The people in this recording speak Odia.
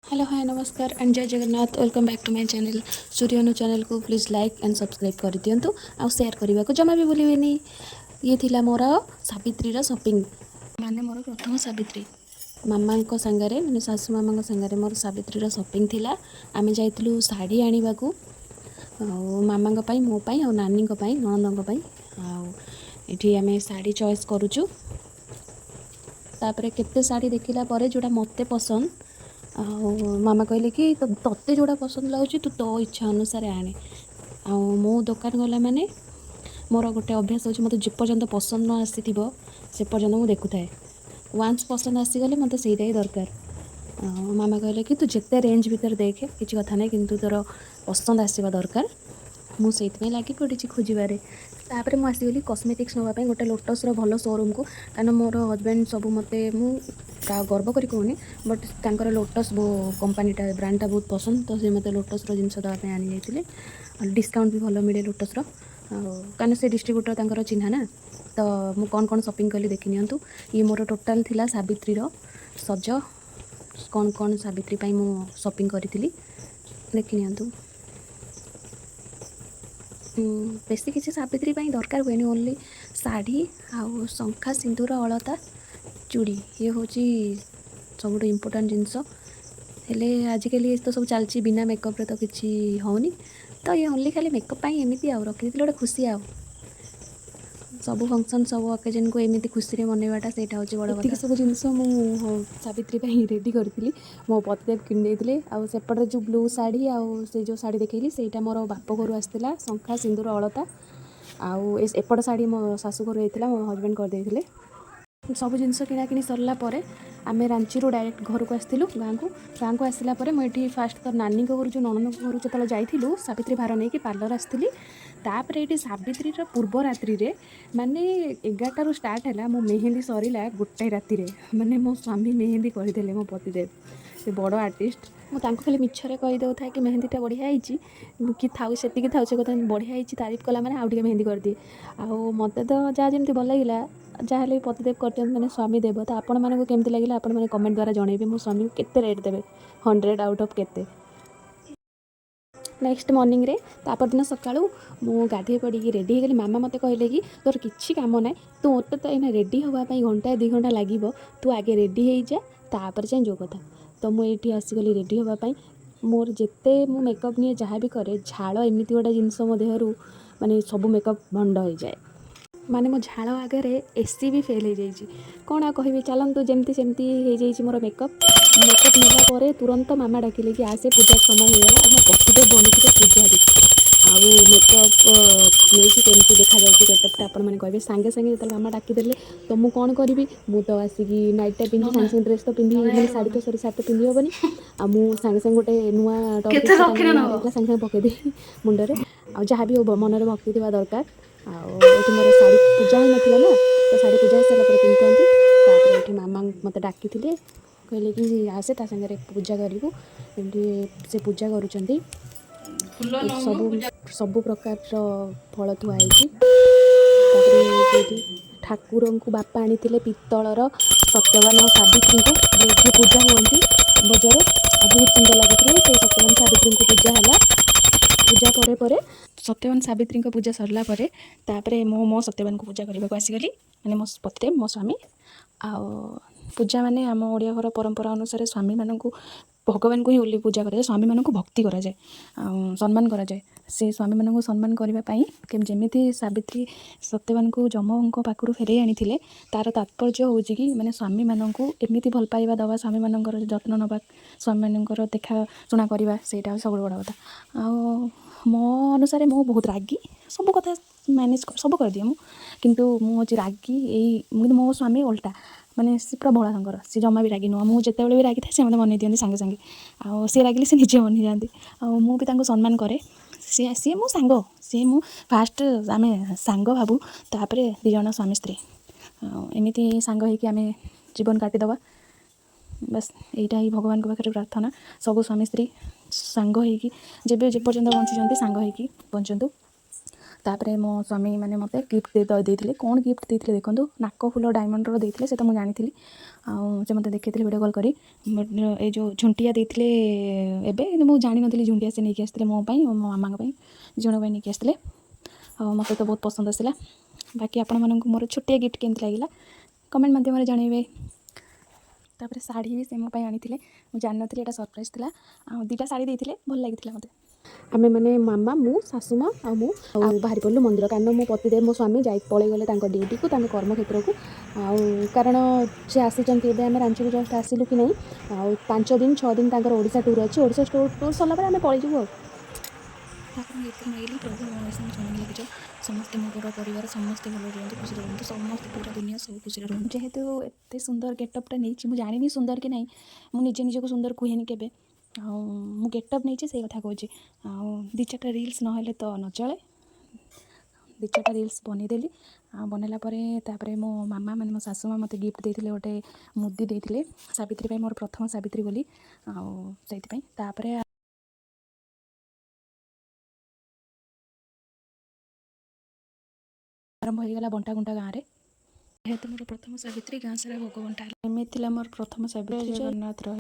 ହ୍ୟାଲୋ, ହାଏ, ନମସ୍କାର ଆଣ୍ଡ ଜୟ Jagannath. Welcome back to my channel. ସୂର୍ଯ୍ୟନୁ ଚ୍ୟାନେଲକୁ ପ୍ଲିଜ୍ ଲାଇକ୍ ଆଣ୍ଡ ସବସ୍କ୍ରାଇବ୍ କରିଦିଅନ୍ତୁ ଆଉ ସେୟାର କରିବାକୁ ଜମା ବି ଭୁଲିବେନି। ଇଏ ଥିଲା ମୋର ସାବିତ୍ରୀର ସପିଂ, ମାନେ ମୋର ପ୍ରଥମ ସାବିତ୍ରୀ। ମାମାଙ୍କ ସାଙ୍ଗରେ, ମାନେ ଶାଶୁ ମାମାଙ୍କ ସାଙ୍ଗରେ ମୋର ସାବିତ୍ରୀର ସପିଂ ଥିଲା। ଆମେ ଯାଇଥିଲୁ ଶାଢ଼ୀ ଆଣିବାକୁ ଆଉ ମାମାଙ୍କ ପାଇଁ, ମୋ ପାଇଁ ଆଉ ନାନୀଙ୍କ ପାଇଁ, ନଣନ୍ଦଙ୍କ ପାଇଁ। ଆଉ ଏଠି ଆମେ ଶାଢ଼ୀ ଚଏସ୍ କରୁଛୁ। ତାପରେ କେତେ ଶାଢ଼ୀ ଦେଖିଲା ପରେ ଯେଉଁଟା ମୋତେ ପସନ୍ଦ, ଆଉ ମାମା କହିଲେ କି ତୋତେ ଯେଉଁଟା ପସନ୍ଦ ଲାଗୁଛି, ତୁ ତୋ ଇଚ୍ଛା ଅନୁସାରେ ଆଣେ। ଆଉ ମୁଁ ଦୋକାନ ଗଲା ମାନେ ମୋର ଗୋଟେ ଅଭ୍ୟାସ ହେଉଛି, ମୋତେ ଯେପର୍ଯ୍ୟନ୍ତ ପସନ୍ଦ ନ ଆସିଥିବ, ସେ ପର୍ଯ୍ୟନ୍ତ ମୁଁ ଦେଖୁଥାଏ। ୱାନ୍ସ ପସନ୍ଦ ଆସିଗଲେ ମୋତେ ସେଇଟା ହିଁ ଦରକାର। ଆଉ ମାମା କହିଲେ କି ତୁ ଯେତେ ରେଞ୍ଜ ଭିତରେ ଦେଖେ, କିଛି କଥା ନାହିଁ, କିନ୍ତୁ ତୋର ପସନ୍ଦ ଆସିବା ଦରକାର। ମୁଁ ସେଇଥିପାଇଁ ଲାଗି ପଡ଼ିଛି ଖୋଜିବାରେ। ତାପରେ ମୁଁ ଆସିଗଲି କସ୍ମେଟିକ୍ସ ନେବା ପାଇଁ ଗୋଟେ ଲୋଟସ୍ର ଭଲ ସୋରୁମ୍କୁ, କାରଣ ମୋର ହଜବେଣ୍ଡ ସବୁ ମୋତେ, ମୁଁ ଗର୍ବ କରି କହୁନି, ବଟ୍ ତାଙ୍କର ଲୋଟସ୍ କମ୍ପାନୀଟା, ବ୍ରାଣ୍ଡଟା ବହୁତ ପସନ୍ଦ। ତ ସେ ମୋତେ ଲୋଟସ୍ର ଜିନିଷ ଦେବା ପାଇଁ ଆଣି ଯାଇଥିଲେ। ଆଉ ଡିସକାଉଣ୍ଟ ବି ଭଲ ମିଳେ ଲୋଟସ୍ର, ଆଉ କାରଣ ସେ ଡିଷ୍ଟ୍ରିବ୍ୟୁଟର ତାଙ୍କର ଚିହ୍ନା ନା। ତ ମୁଁ କ'ଣ କ'ଣ ସପିଂ କଲି ଦେଖି ନିଅନ୍ତୁ। ଇଏ ମୋର ଟୋଟାଲ୍ ଥିଲା ସାବିତ୍ରୀର ସଜ, କ'ଣ କ'ଣ ସାବିତ୍ରୀ ପାଇଁ ମୁଁ ସପିଂ କରିଥିଲି ଦେଖି ନିଅନ୍ତୁ। ବେଶୀ କିଛି ସାବିତ୍ରୀ ପାଇଁ ଦରକାର ହୁଏନି, ଓନ୍ଲି ଶାଢ଼ୀ ଆଉ ଶଙ୍ଖା, ସିନ୍ଦୁର, ଅଳତା, ଚୁଡ଼ି, ଇଏ ହେଉଛି ସବୁଠୁ ଇମ୍ପୋର୍ଟାଣ୍ଟ ଜିନିଷ। ହେଲେ ଆଜିକାଲି ତ ସବୁ ଚାଲିଛି, ବିନା ମେକଅପ୍ରେ ତ କିଛି ହେଉନି। ତ ଇଏ ଓନ୍ଲି ଖାଲି ମେକଅପ୍ ପାଇଁ ଏମିତି ଆଉ ରଖିଦେଇଥିଲି, ଗୋଟେ ଖୁସି। ଆଉ ସବୁ ଫଙ୍କସନ୍, ସବୁ ଅକେଜନ୍କୁ ଏମିତି ଖୁସିରେ ମନେଇବାଟା, ସେଇଟା ହେଉଛି ବଡ଼ କଥା। ଏତିକି ସବୁ ଜିନିଷ ମୁଁ ସାବିତ୍ରୀ ପାଇଁ ରେଡ଼ି କରିଥିଲି, ମୋ ପତିଦେବ କିଣି ଦେଇଥିଲେ। ଆଉ ସେପଟରେ ଯେଉଁ ବ୍ଲୁ ଶାଢ଼ୀ ଆଉ ସେ ଯେଉଁ ଶାଢ଼ୀ ଦେଖେଇଲି, ସେଇଟା ମୋର ବାପ ଘରୁ ଆସିଥିଲା, ଶଙ୍ଖା, ସିନ୍ଦୁର, ଅଳତା। ଆଉ ଏପଟ ଶାଢ଼ୀ ମୋ ଶାଶୁ ଘରୁ ହେଇଥିଲା, ମୋ ହଜବେଣ୍ଡ କରିଦେଇଥିଲେ। ସବୁ ଜିନିଷ କିଣାକିଣି ସରିଲା ପରେ ଆମେ ରାଞ୍ଚିରୁ ଡାଇରେକ୍ଟ ଘରକୁ ଆସିଥିଲୁ, ଗାଁକୁ। ଗାଁକୁ ଆସିଲା ପରେ ମୁଁ ଏଠି ଫାଷ୍ଟ ତ ନାନୀଙ୍କ ଘରୁ, ଯେଉଁ ନଣନ୍ଦଙ୍କ ଘରୁ ଯେତେବେଳେ ଯାଇଥିଲୁ ସାବିତ୍ରୀ ଭାର ନେଇକି, ପାର୍ଲର ଆସିଥିଲି। ତାପରେ ଏଇଠି ସାବିତ୍ରୀର ପୂର୍ବ ରାତ୍ରିରେ, ମାନେ 11ଟାରୁ ଷ୍ଟାର୍ଟ ହେଲା, ମୋ ମେହେନ୍ଦି ସରିଲା 1 ରାତିରେ। ମାନେ ମୋ ସ୍ୱାମୀ ମେହେନ୍ଦି କରିଦେଲେ, ମୋ ପତିଦେବ, ସେ ବଡ଼ ଆର୍ଟିଷ୍ଟ। ମୁଁ ତାଙ୍କୁ ଖାଲି ମିଛରେ କହିଦେଉଥାଏ କି ମେହେନ୍ଦିଟା ବଢ଼ିଆ ହେଇଛି କି ଥାଉ, ସେତିକି ଥାଉ। ସେ କଥା ବଢ଼ିଆ ହେଇଛି ତାରିଫ କଲା ମାନେ ଆଉ ଟିକେ ମେହେନ୍ଦି କରିଦିଏ। ଆଉ ମୋତେ ତ ଯାହା ଯେମିତି ଭଲ ଲାଗିଲା, ଯାହା ହେଲେ ବି ପତିଦେବ କରିଛନ୍ତି, ମାନେ ସ୍ୱାମୀ ଦେବ। ତ ଆପଣମାନଙ୍କୁ କେମିତି ଲାଗିଲା, ଆପଣମାନେ କମେଣ୍ଟ ଦ୍ୱାରା ଜଣେଇବେ। ମୋ ସ୍ୱାମୀକୁ କେତେ ରେଟ୍ ଦେବେ, 100 ଆଉଟ୍ ଅଫ୍ କେତେ? ନେକ୍ସଟ ମର୍ଣ୍ଣିଂରେ, ତାପରଦିନ ସକାଳୁ ମୁଁ ଗାଧୋଇ ପଡ଼ିକି ରେଡ଼ି ହେଇଗଲି। ମାମା ମୋତେ କହିଲେ କି ତୋର କିଛି କାମ ନାହିଁ, ତୁ ମୋତେ ତ ଏଇନା ରେଡ଼ି ହେବା ପାଇଁ ଘଣ୍ଟାଏ 2 ଘଣ୍ଟା ଲାଗିବ, ତୁ ଆଗେ ରେଡ଼ି ହେଇଯା, ତାପରେ ଯାଇ ଯେଉଁ କଥା। ତ ମୁଁ ଏଇଠି ଆସିଗଲି ରେଡ଼ି ହେବା ପାଇଁ। ମୋର ଯେତେ ମୁଁ ମେକଅପ୍ ନିଏ, ଯାହା ବି କରେ, ଝାଳ ଏମିତି ଗୋଟେ ଜିନିଷ, ମୋ ଦେହରୁ ମାନେ ସବୁ ମେକଅପ୍ ଭଣ୍ଡ ହେଇଯାଏ। ମାନେ ମୋ ଝାଳ ଆଗରେ ଏସି ବି ଫେଲ୍ ହେଇଯାଇଛି। କ'ଣ ଆଉ କହିବି, ଚାଲନ୍ତୁ, ଯେମିତି ସେମିତି ହେଇଯାଇଛି ମୋର ମେକଅପ୍। ମେକଅପ୍ ନେଲା ପରେ ତୁରନ୍ତ ମାମା ଡାକିଲେ କି ଆସେ, ପୂଜା ସମୟ ହେଇଗଲା। ଆଉ ମୋ ପତିଦେବ ବନିଥିଲେ ପୂଜାରୀ। ଆଉ ମେକଅପ୍ ନେଇକି କେମିତି ଦେଖାଯାଉଛି ଗେଟଅପ୍ଟା, ଆପଣମାନେ କହିବେ। ସାଙ୍ଗେ ସାଙ୍ଗେ ଯେତେବେଳେ ମାମା ଡାକିଦେଲେ, ତ ମୁଁ କ'ଣ କରିବି? ମୁଁ ତ ଆସିକି ନାଇଟ୍ଟା ପିନ୍ଧି ସାଙ୍ଗେ ସାଙ୍ଗେ ଡ୍ରେସ୍ ତ ପିନ୍ଧି, ମାନେ ଶାଢ଼ୀ ତ, ସରି, ଶାଢ଼ୀ ତ ପିନ୍ଧି ହେବନି। ଆଉ ମୁଁ ସାଙ୍ଗେ ସାଙ୍ଗେ ଗୋଟେ ନୂଆ ଟପ୍ କେତେ ଦକ୍ଷିଣା ନବ? ସାଙ୍ଗେ ସାଙ୍ଗେ ପକେଇଦେଲି ମୁଣ୍ଡରେ। ଆଉ ଯାହା ବି ହଉ, ମନରେ ଭକ୍ତି ଥିବା ଦରକାର। ଆଉ ଏଠି ମୋର ଶାଢ଼ୀ ପୂଜା ହେଇନଥିଲା ନା, ତ ଶାଢ଼ୀ ପୂଜା ହେଇସାରିଲା ପରେ ପିନ୍ଧିଥାନ୍ତି। ତାପରେ ଏଠି ମାମା ମୋତେ ଡାକିଥିଲେ, କହିଲେ କି ଆସେ, ତା ସାଙ୍ଗରେ ପୂଜା କରିବୁ। ଏମିତି ସେ ପୂଜା କରୁଛନ୍ତି। ଫୁଲ ଏଠି ନଉନୁ ସବୁ ପୂଜା। ସବୁ ପ୍ରକାରର ଫଳ ଥୁଆ ହେଇଛି। ତାପରେ ସେଇଠି ଠାକୁରଙ୍କୁ ବାପା ଆଣିଥିଲେ ପିତ୍ତଳର ସତ୍ୟବାନ ଆଉ ସାବିତ୍ରୀଙ୍କୁ, ଯିଏ ପୂଜା ହୁଅନ୍ତି ବଜାରରେ, ଆଉ ବହୁତ ସୁନ୍ଦର ଲାଗୁଥିଲେ। ସେଇ ସତ୍ୟବାନ ସାବିତ୍ରୀଙ୍କୁ ପୂଜା ହେଲା। ପୂଜା ପରେ ପରେ ସତ୍ୟବାନ ସାବିତ୍ରୀଙ୍କ ପୂଜା ସରିଲା ପରେ, ତାପରେ ମୁଁ ମୋ ସତ୍ୟବାନଙ୍କୁ ପୂଜା କରିବାକୁ ଆସିଗଲି, ମାନେ ମୋ ପତିଦେବ, ମୋ ସ୍ୱାମୀ। ଆଉ ପୂଜା ମାନେ ଆମ ଓଡ଼ିଆ ଘର ପରମ୍ପରା ଅନୁସାରେ ସ୍ୱାମୀମାନଙ୍କୁ ଭଗବାନଙ୍କୁ ହିଁ ଓନ୍ଲି ପୂଜା କରାଯାଏ। ସ୍ୱାମୀମାନଙ୍କୁ ଭକ୍ତି କରାଯାଏ ଆଉ ସମ୍ମାନ କରାଯାଏ। ସେ ସ୍ୱାମୀମାନଙ୍କୁ ସମ୍ମାନ କରିବା ପାଇଁ ଯେମିତି ସାବିତ୍ରୀ ସତ୍ୟବାନଙ୍କୁ ଯମଙ୍କ ପାଖରୁ ଫେରାଇ ଆଣିଥିଲେ, ତା'ର ତାତ୍ପର୍ଯ୍ୟ ହେଉଛି କି ମାନେ ସ୍ୱାମୀମାନଙ୍କୁ ଏମିତି ଭଲ ପାଇବା ଦେବା, ସ୍ୱାମୀମାନଙ୍କର ଯତ୍ନ ନେବା, ସ୍ୱାମୀମାନଙ୍କର ଦେଖା ଶୁଣା କରିବା, ସେଇଟା ହେଉଛି ସବୁଠୁ ବଡ଼ କଥା। ଆଉ ମୋ ଅନୁସାରେ ମୁଁ ବହୁତ ରାଗି, ସବୁ କଥା ମ୍ୟାନେଜ୍ ସବୁ କରିଦିଏ ମୁଁ, କିନ୍ତୁ ମୁଁ ହେଉଛି ରାଗି ଏଇ। କିନ୍ତୁ ମୋ ସ୍ୱାମୀ ଓଲଟା, ମାନେ ସେ ପୁରା ଭୋଳା ଶଙ୍କର, ସେ ଜମା ବି ରାଗି ନୁହଁ। ମୁଁ ଯେତେବେଳେ ବି ରାଗିଥାଏ, ସେ ମୋତେ ମନେଇ ଦିଅନ୍ତି ସାଙ୍ଗେ ସାଙ୍ଗେ। ଆଉ ସେ ରାଗିଲେ ସେ ନିଜେ ମନେଇ ଯାଆନ୍ତି। ଆଉ ମୁଁ ବି ତାଙ୍କୁ ସମ୍ମାନ କରେ। ସିଏ ସିଏ ମୋ ସାଙ୍ଗ, ସିଏ ମୁଁ ଫାଷ୍ଟ ଆମେ ସାଙ୍ଗ ଭାବୁ, ତାପରେ 2 ଜଣ ସ୍ୱାମୀ ସ୍ତ୍ରୀ। ଆଉ ଏମିତି ସାଙ୍ଗ ହେଇକି ଆମେ ଜୀବନ କାଟିଦେବା, ବାସ୍ ଏଇଟା ହିଁ ଭଗବାନଙ୍କ ପାଖରେ ପ୍ରାର୍ଥନା। ସବୁ ସ୍ୱାମୀ ସ୍ତ୍ରୀ ସାଙ୍ଗ ହେଇକି ଯେବେ ଯେପର୍ଯ୍ୟନ୍ତ ବଞ୍ଚୁଛନ୍ତି, ସାଙ୍ଗ ହେଇକି ବଞ୍ଚନ୍ତୁ। ତାପରେ ମୋ ସ୍ୱାମୀ ମାନେ ମୋତେ ଗିଫ୍ଟ ଦେଇଥିଲେ। କ'ଣ ଗିଫ୍ଟ ଦେଇଥିଲେ ଦେଖନ୍ତୁ। ନାକ ଫୁଲ ଡାଇମଣ୍ଡର ଦେଇଥିଲେ, ସେ ତ ମୁଁ ଜାଣିଥିଲି। ଆଉ ସେ ମୋତେ ଦେଖେଇଥିଲେ ଭିଡ଼ିଓ କଲ୍ କରି। ବଟ୍ ଏ ଯେଉଁ ଝୁଣ୍ଟିଆ ଦେଇଥିଲେ ଏବେ, କିନ୍ତୁ ମୁଁ ଜାଣିନଥିଲି ଝୁଣ୍ଟିଆ ସେ ନେଇକି ଆସିଥିଲେ ମୋ ପାଇଁ, ମୋ ମାମାଙ୍କ ପାଇଁ, 2 ଜଣଙ୍କ ପାଇଁ ନେଇକି ଆସିଥିଲେ। ଆଉ ମୋତେ ତ ବହୁତ ପସନ୍ଦ ଆସିଲା। ବାକି ଆପଣମାନଙ୍କୁ ମୋର ଛୋଟିଆ ଗିଫ୍ଟ କେମିତି ଲାଗିଲା, କମେଣ୍ଟ ମାଧ୍ୟମରେ ଜଣାଇବେ। ତାପରେ ଶାଢ଼ୀ ବି ସେ ମୋ ପାଇଁ ଆଣିଥିଲେ। ମୁଁ ଜାଣିନଥିଲି, ଏଇଟା ସରପ୍ରାଇଜ୍ ଥିଲା। ଆଉ 2ଟା ଶାଢ଼ୀ ଦେଇଥିଲେ, ଭଲ ଲାଗିଥିଲା ମୋତେ। ଆମେ ମାନେ ମାମା, ମୁଁ, ଶାଶୁ ମା ଆଉ ମୁଁ ଆଉ ବାହାରି ପଡ଼ିଲୁ ମନ୍ଦିର। କାରଣ ମୋ ପତିଦେବ, ମୋ ସ୍ୱାମୀ ଯାଇ ପଳେଇଗଲେ ତାଙ୍କ ଡ୍ୟୁଟିକୁ, ତାଙ୍କ କର୍ମକ୍ଷେତ୍ରକୁ। ଆଉ କାରଣ ସେ ଆସିଛନ୍ତି ଏବେ, ଆମେ ରାଞ୍ଚିରୁ ଜଷ୍ଟ ଆସିଲୁ କି ନାହିଁ। ଆଉ 5 ଦିନ 6 ଦିନ ତାଙ୍କର ଓଡ଼ିଶା ଟୁର୍ ଅଛି। ଓଡ଼ିଶା ଟୁର୍ ସରିଲା ପରେ ଆମେ ପଳେଇଯିବୁ ଆଉ। ଠାକୁରଙ୍କୁ ଏତିକି ମାଗିଲି, ପ୍ରଭୁ, ମୋ ସ୍ୱାମୀ ଲାଗିଛ, ସମସ୍ତେ ମୋ ପୁରା ପରିବାର ସମସ୍ତେ ଭଲରେ ରୁହନ୍ତୁ, ଖୁସିରେ ରୁହନ୍ତୁ, ସମସ୍ତେ ପୁରା ଦୁନିଆ ସବୁ ଖୁସିରେ ରୁହନ୍ତୁ। ଯେହେତୁ ଏତେ ସୁନ୍ଦର ଗେଟଅପ୍ଟା ନେଇଛି, ମୁଁ ଜାଣିନି ସୁନ୍ଦର କି ନାହିଁ। ମୁଁ ନିଜେ ନିଜକୁ ସୁନ୍ଦର କୁହେନି କେବେ। ଆଉ ମୁଁ ଗେଟଅପ୍ ନେଇଛି, ସେଇ କଥା କହୁଛି। ଆଉ ଦୁଇ ଚାରିଟା ରିଲ୍ସ ନହେଲେ ତ ନ ଚଳେ। ଦୁଇ ଚାରିଟା ରିଲ୍ସ ବନେଇଦେଲି। ଆଉ ବନେଇଲା ପରେ ତାପରେ ମୋ ମାମା, ମାନେ ମୋ ଶାଶୁ ମା ମୋତେ ଗିଫ୍ଟ ଦେଇଥିଲେ, ଗୋଟେ ମୁଦି ଦେଇଥିଲେ ସାବିତ୍ରୀ ପାଇଁ, ମୋର ପ୍ରଥମ ସାବିତ୍ରୀ ବୋଲି। ଆଉ ସେଇଥିପାଇଁ ତାପରେ ଆରମ୍ଭ ହେଇଗଲା ବଣ୍ଟା ଗୁଣ୍ଟା ଗାଁରେ। ଯେହେତୁ ମୋର ପ୍ରଥମ ସାବିତ୍ରୀ, ଗାଁ ସାରା ଭୋଗ ବଣ୍ଟା ହେଲା। ଏମିତି ଥିଲା ମୋର ପ୍ରଥମ ସାବିତ୍ରୀ। ଜଗନ୍ନାଥ ରହେ।